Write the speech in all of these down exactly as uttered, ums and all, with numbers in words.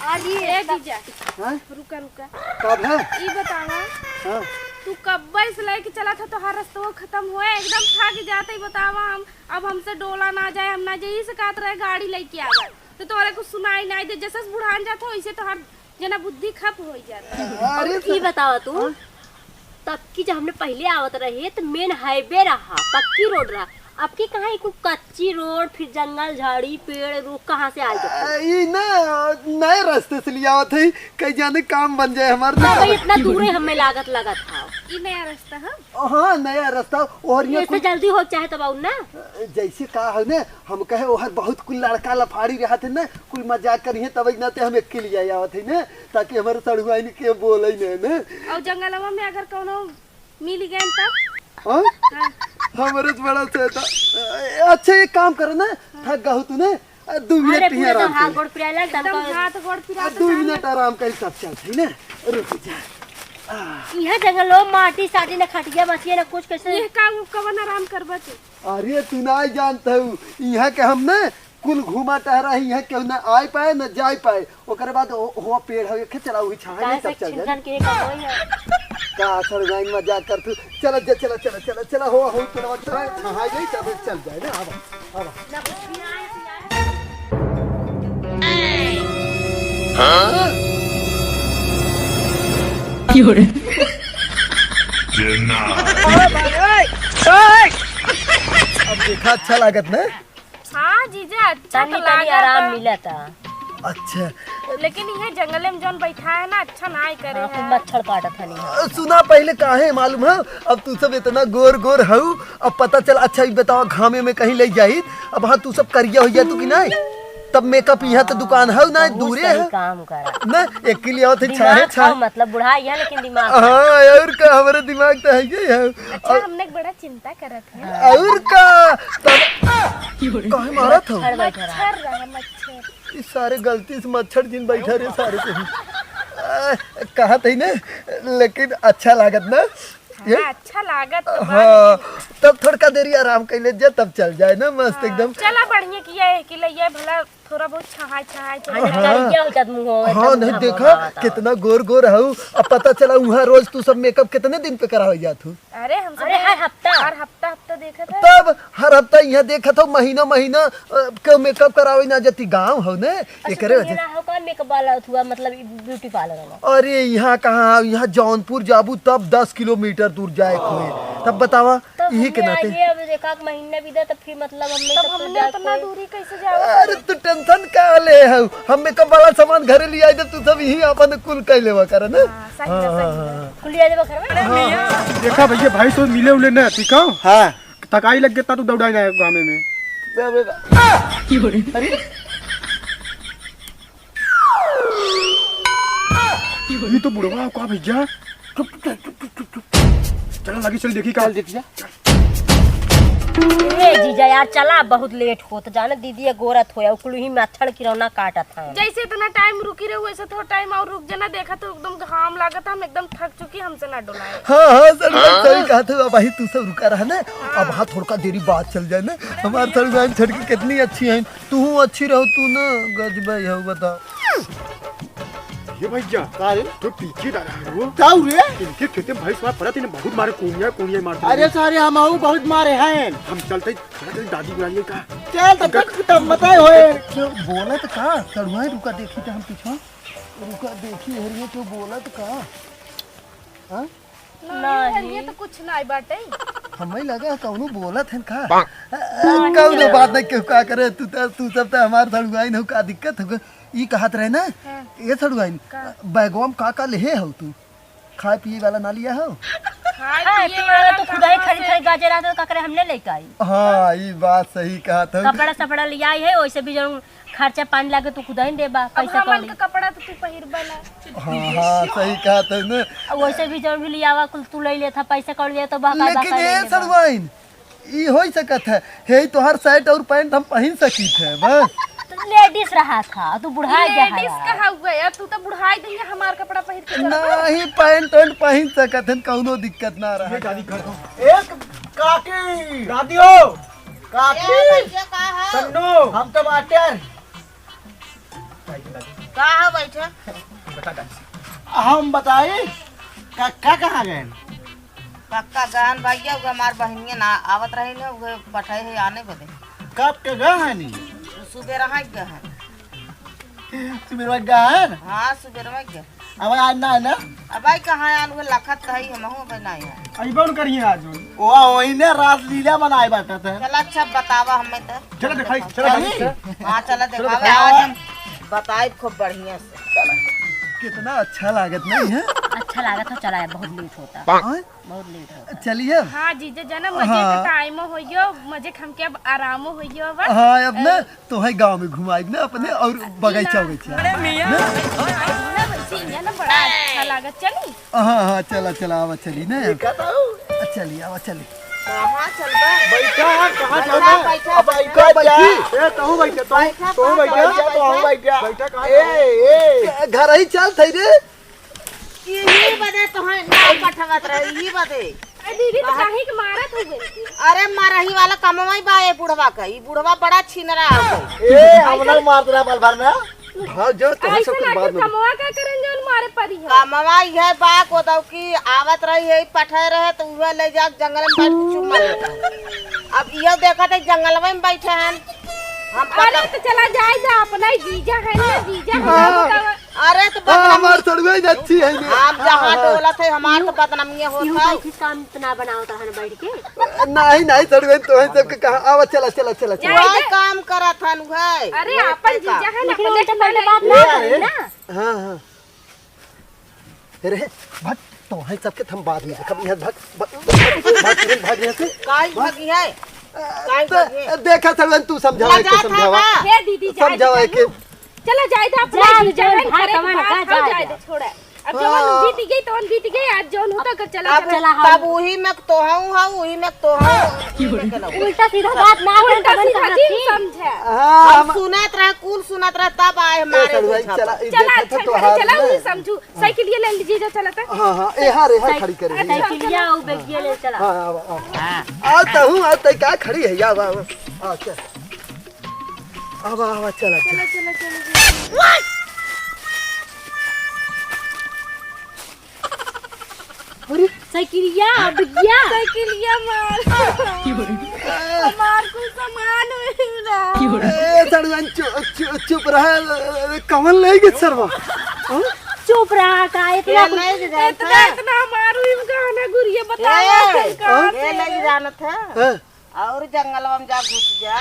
अरे ए जीजा, हाँ? रुका रुका। कब है? ई बतावा, हाँ? तू कब्बे से लेके चला था, तोहार रस्तवा खत्म होए, एकदम थक जाते ही बतावा हम। अब हमसे डोला ना जाए, हम ना जाए, इसे कहत रहे गाड़ी लेके आवा, तो तोहरे कुछ सुनाई नहीं दे। जैसे बुढ़ान जात हो, वैसे तोहार जना बुद्धि खप हो जात है। अरे और ई बतावा तू, हाँ? तब की जब हमने पहले आवत रहे तो मेन हाईवे रहा, पक्की रोड रहा, अब की कहाँ एक कच्ची रोड, फिर जंगल झाड़ी पेड़ रुख कहाँ से आ गए? आ, ई ना नए रास्ते से लिया आवत है, कहीं जाने काम बन जाए हमार। तो भाई इतना दूर है हमें लागत लागत था। ई नया रास्ता है? हाँ, नया रास्ता। और ये ऐसे कुछ जल्दी हो चाहे तो बाबू ना। जैसे का है ना, हम कहे ओहर बहुत कुल लड़का लफाड़ी रहत है ना, कुल मजाक करिहे तब ना ते हम एक के लिए आवत है ना, ताकि हमारे सड़ुआइन के बोले ना ना। और जंगलवा में अगर कोनो मिल गए तब? हाँ? हाँ। हमारे से बड़ा से था। अच्छा, एक काम करो ना, थक गहू तू ना, दो मिनट अरे, पूरे यहाँ तो आराम हाथ कर। गोड़ पिराए लग, एकदम तनका हाथ गोड़ पिरात दो है, मिनट आराम कर, तब चल, है ना? रुक जा। आ। यहाँ जंगल हो, माटी साटी ना खटिया बचिए ना कुछ, कैसे? ये काम कवन आराम करबा तू? अरे, तू ना जानत हऊ, यहाँ के हम ना कुल घूमा टहरा ही, यहाँ केहू ना आए पाए ना जाए पाए। ओकरे बाद हो, हो पेड़ हवे, खे चला, वही छाहे काहे में सब से चल जाए। छिनछन के एक होई है। का सर लाइन मजाक कर तू। चला जा, चला, चला, चला, चला, हो, हो, चला, चला, छाहे जाए, चल, चल जाए ना, आवा, आवा। हाँ? अब देखा, अच्छा लागत ना? हाँ जीजा, अच्छा तनी तो तनी लागत आराम बा। मिलता। अच्छा। लेकिन ये जंगले में जौन बैठा है ना, अच्छा ना ही करे हाँ, है। कुल मच्छर काटत है नहीं। अ, सुना पहले काहे मालूम है? अब तू सब इतना गोर गोर हऊ, अब पता चल। अच्छा, ई बताओ, घामे में कहीं ले जाई, अब हाँ तू सब करिया हो जाए तू कि नहीं? तब मेकअप यहाँ तो दुकान है ना, बहुत दूरे सही है। काम करा। ना, एक के लिए आवत है, दिमाग छाहे, छाहे। खाओ, मतलब बुढ़ा गया लेकिन दिमाग हाँ, और का, हमारे दिमाग तो है ही है। अच्छा, और हमने एक बड़ा चिंता करत है। और का? तब काहे मारत हो? मच्छर बैठ रहा। मच्छर रहा, मच्छर। इस सारे गलती से मच्छर जिन बैठा रे सारे के। आ, कहा थी ना, लेकिन अच्छा लागत ना? ये? हाँ, अच्छा लागत तो बा, हाँ, लेकिन तब थोड़का देरी आराम कर ले जा, तब चल जाए ना मस्त हाँ, एकदम। चला बढ़िया किया है कि ले ये भला थोड़ा बहुत छहाय छहाय चला हाँ, जाए। हाँ। क्या हो जात मुंह होवे, हाँ, तब नहीं मुंह देखा, होवे, बताओ। कितना गोर गोर हऊ। अब पता चला वहाँ रोज तू सब मेकअप कितने दिन पे करावे जात हो? अरे हम सब अरे हर हफ्ता। हर हफ्ता हफ्ता देखत है। तब हर हफ्ता यहाँ देखत हो, महीना महीना, अ, के मेकअप करावे ना जाती, गाँव हो ने, अच्छा, एकरे तो ये वजह ना हो का मेकअप वाला हुआ, मतलब ब्यूटी पार्लर वाला? अरे यहाँ कहाँ, यहाँ जौनपुर जाबू तब दस किलोमीटर दूर जाए के होए। तब बतावा, तब इही के हमने नाते। आइए, अब एक आध महीना बीता, तब फिर मतलब हमने तब तब तो हमने जाए उतना कोई दूरी कैसे जाओ? अरे तू टेंशन का ले है, हम मेकअप वाला सामान घरे ले आए, तू सब यही अपन कुल कर लेवा कर ना। हाँ, सही है, हाँ, सही हाँ, है। हाँ। कुल ले आ जाबा घर में? हाँ, हाँ। देखा भैया, भाई तो मिले उले ना, ठीक है? हाँ। तकाई लग गया, तू दौड़ाई ना गाँव में। अरे, ये तो बुढ़वा का भैया। चुप, चुप, चुप, चुप, चुप, चुप। चला लगी, चल देखी का। चल देखी जा। ए जीजा यार, चला, बहुत लेट होत, जाने दीदी ये गोरत होया, उकुल ही मच्छर किरौना काटत है। जैसे इतना टाइम रुकी रहे, वैसे थोड़ा टाइम और रुक जाना, देखा तो एकदम घाम लागत, हम एकदम थक चुकी, हमसे ना डोलाए। हाँ, हाँ, सर, मैं सही कहा था, अब वही तू सब रुका रहा ना, अब हाँ, थोड़का देरी बाद चल जाए ना, हमार सर मैम छटकी कितनी अच्छी है, तू अच्छी रहो, तू ना गजबे हो, बताओ। ये भैया, का रे? तो पीछे डाला है वो। का रे? इनके खेते में भैंस मार पड़ा, तूने बहुत मारे, कोनिया, कोनिया मारते अरे हैं। सारे, हम आऊ बहुत मारे हैं। हम चलते ही, चलते ही दादी बुलाइए का? चल, तब तक तब बताए होए। क्यों बोलत का? सड़ुआइन रुका देखी तो हम पीछे। रुका देखी, हरिये क्यों बोलत का? हाँ? नहीं, नहीं। ये तो कुछ नहीं बाटे। हमें लगा कौनो बोलत है का? अ, अ, नहीं। कौनो बात नहीं, क्यों का करे? तू तो, तू सब तो हमार सड़ुआइन हो, का दिक्कत हो? ई कहत रहे ना, हाँ। ए सड़ुआइन, का? बैगवा में का का लेहे हो तू? खाए पिए वाला ना लिया हो? खाए खाए पिए पिए वाला वाला तो खुदा ही कहाँ खरीद से? खरीद गाजर आता तो का करे हमने लेके आई। हाँ, ई बात सही कहत हो। कपड़ा सपड़ा लिया आई है, वैसे भी जौन खर्चा पानी लागे तू खुदा ही देबा, अब पैसा हमन कौड़ी। के कपड़ा तो तू पहिरबा ना। हाँ, हाँ, सही कहत हो ना। अब वैसे भी जौन भी लियावा कुल तू ले लेत ह, पैसा कौड़ी ले तो बहका लेकिन बहका ले ए लेबा। सड़ुआइन, ई होई सकत है, हे तोहार शर्ट और पैंट हम पहिन सकीत है, बस। तो लेडीज रहा था, तू बुढ़ा गया है लेडीज यार। कहा हुआ यार, तू तो बुढ़ाई गई है, हमार कपड़ा पहिर के चल। नहीं, पैंट वैंट पहिन सकत है, कौनो दिक्कत ना रहा। ये दादी घर को। एक काकी। दादी हो। काकी। ए भैया, का है? सन्नू। हम तो बाटे यार। का हो बैठे। बता दादी। हम बताई, कक्का कहाँ गए? कक्का गहन भैया, उहे हमार बहिनिया ना आवत रही ने, उहे पठाए है आने बदे। कब के गहन? सुबेरहा गहन। सुबेरहा गहन? हाँ, सुबेरहा गहन। अब आज ना है ना? अब आई कहाँ आन, उहे लखत है, हमहू अब ना आए। अइबो न करिए आज। ओ, वही ने रासलीला मनाए बाटत है। चला, अच्छा, बतावा हमें तो। चला देखाई, चला चली। देखाई। हाँ, चला चला देखावा, देखावा। आज हम बताई खूब बढ़िया से। कितना अच्छा लागत नहीं है? अच्छा लागत है, चला, बहुत लेट होता। हाँ? बहुत लेट होता। चलिए। हाँ, जीजा जाना, मजे हाँ। का टाइम होइयो, मजे का हमके अब आराम होइयो अब। हाँ, अब ना अ, तोहे गाँव में घुमाई ना अपने और बगीचा ना। उगीचा। अरे मियाँ। ना? ना, वैसे ही है ना, बड़ा अच्छा लागत, चली? हाँ, हाँ, चला, चला, आवा, चली ना। चली, आवा, चली। कहाँ चलबा? बैठा, कहाँ बैठा, चलबा? बैठा, अब बैठा। बैठा, बैठी। ए, तहूँ बैठा, तहूँ, बैठा, तहूँ बैठा, बैठा, तहूँ बैठा। बैठा, कहाँ ए, चलबा? ए। घर ही चल थई रे। यही बदे तोहे ना पठवत रहे, यही बदे। अरे दीदी, तो काहे के मारत हो गई? अरे, मरही वाला कमवा ही बा ए बुढ़वा का, ई बुढ़वा बड़ा छिनरा है। ए, हम ना मारत रहा बाल भर ना। हाँ, जो तोहे सब ऐसे कुछ ना बाद में। कमवा का करन जौन मारे परी है। कमवा यह बा कोदौ की आवत रही है, पठे रहे तो उहे ले जा जंगल में बैठ के चुम्मा लेता है। अब इहो देखत है जंगलवे में बैठे हैं। हम अरे पता तो चला जाए जा, अपना ही जीजा है ना, जीजा है हाँ। ना, बतावा। अरे तो हाँ, बदनामी। हमार सड़ुआइन अच्छी है ने। आप जहाँ हाँ, हाँ। डोलत है, हमार तो बदनामी होत है। बैठी काम इतना बनावत रहन बैठ के। नहीं, नहीं, सड़ुआइन तो है सबके कहा। आवा, चला, चला, चला, चला। जाए वही दे। काम करत हन उहे। अरे, वही आपन काम। जीजा है ना, लेकिन अपने उनसे पहले बात ए, ना अरे। करी ना। हाँ, हाँ। अरे, भट, तोहे सबके हम बाद में देखब। यहाँ भट, भट, भट, भट, भट, यहाँ से। काई भट। भगी है? काई तो भगी है? देखा सड़ुआइन, तू समझावा, लजात है समझावा। का? हे दीदी, जाए समझावा दे के। चलो, जाए दे, अपना जा, जीजा जा, है, जा, करे के तमन बात का, हम जा, जाए जा। दे, छोड़ा। अब जवन हाँ। बीत गई, तवन बीत गई, आज जवन होता कर चला अब, चला। चला, हम तब वही में तो हूँ, हाँ, वही में तो हूँ। उल्टा सीधा बात ना कर, उल्टा तमन सीधा का चीज रखी। समझे। हाँ, हम हम सुनत रहे, कुल सुनत रहे, तब आए ए, हमारे सड़ुआइन, बुझा चला, पर। ई चला, देखा अच्छा, तो घरे हाल चला, में। वही समझू। साइकिलिया ले लीजिए, जा चलता। हाँ, हाँ, एहा रे, एहा साइक-, खड़ी करे है। साइकिलिया और बैगिया ले चला। हाँ, आवा, आवा। हाँ। आ, तहूँ, आ, तई का खड़ी है, आवा, आवा। आ, चल। आवा, आवा, चला, चला। चला, चला, चला, चला। अरे। साइकिलिया, बैगिया। साइकिलिया मार। हमार कुल सामान हुई ना। ए, सड़ुआइन, चु-, चु-, चुप रहा, कवन ले गए सरवा? हाँ? चुप रहा का, इतना ए, कुछ नहीं दे इतना, इतना मारू, इनका है ना गुरिया, बतावा, ए, कहाँ ए, से? नहीं जानत है। हाँ। और जंगलवा में जा घुस जा।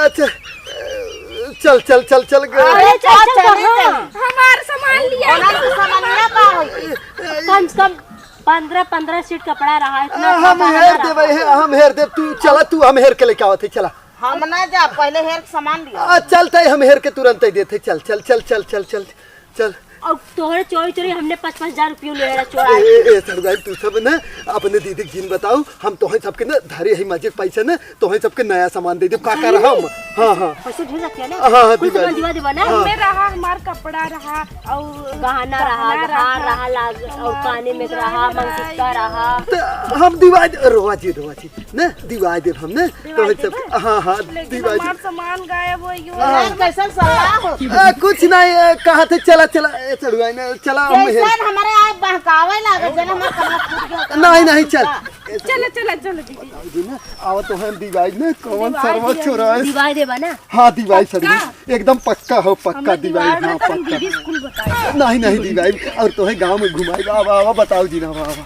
अच्छा, चल, चल, चल, चल, अरे, चल, चल, चल, चल। हाँ। हमार सामान लिया। ओना तू सामान लिया का होई? कम से कम पन्द्रह, पन्द्रह सेट कपड़ा रहा, इतना हम सामान हेर रहा। देबे, हम हेर देब, तू चला, तू हम हेर के लेके आवत है, चला। हम ना जा, पहले हेर के सामान लिया। आ, चलते हम हेर के तुरंत ही देते, चल, चल, चल। चल। और तोहरे चोरी चोरी हमने पाँच पाँच हजार रुपये ले रहा चोरा ए, के। ए, ए, सड़ुआइन, तू सब ना अपने दीदी के जिन बताऊ, हम तोहे सबके ना धरे ही मजे के पैसा ना, तोहे सबके नया सामान दे दे, का का रहा हम? हाँ, हाँ। पैसा ढेर रखिया ना? हाँ, हाँ, कुल दिवा सामान दे। दिवा देबा ना? हाँ। हमें रहा, हमार कपड़ा रहा, और गहना रहा, गहना हार रहा, रहा, लाग-, और हमार काने में चूड़ा रहा, रहा, मंगटिक्का ये रहा। तो हम दिवा दे, रोआ जी, रोआ जी, ना दिवा दे हम ना, दिवा तोहे दे सब, ना? हाँ, हाँ, लेकिन दिवा दे। हमार सामान गायब हो गयो। हाँ। कैसन सलाह हो? ए, कुछ नहीं, ए, कहा थे, चला, चला, ए, सड़ुआइन, चला, हम हेर कैसन हमारे आए बहकावे लागे, जने हमार कमर फूट गया। नहीं, नहीं, चल। चलो, चलो, चलो, दीदी। दीदी ना, आवा तो हम दिवाई ना, कौन दिवाई सरवा दिया। चोरा है? दिवाई देबा ना? हाँ, दिवाई पक्का? सड़ुआइन, एकदम पक्का हो, पक्का हमें दिवाई, दिवाई हाँ, ना, तो हम पक्का। दीदी स्कूल बताए। नहीं, नहीं, दिवाई, और तोहे गाँव में घुमाई, आवा, आवा, बताओ जी ना, आवा, आवा।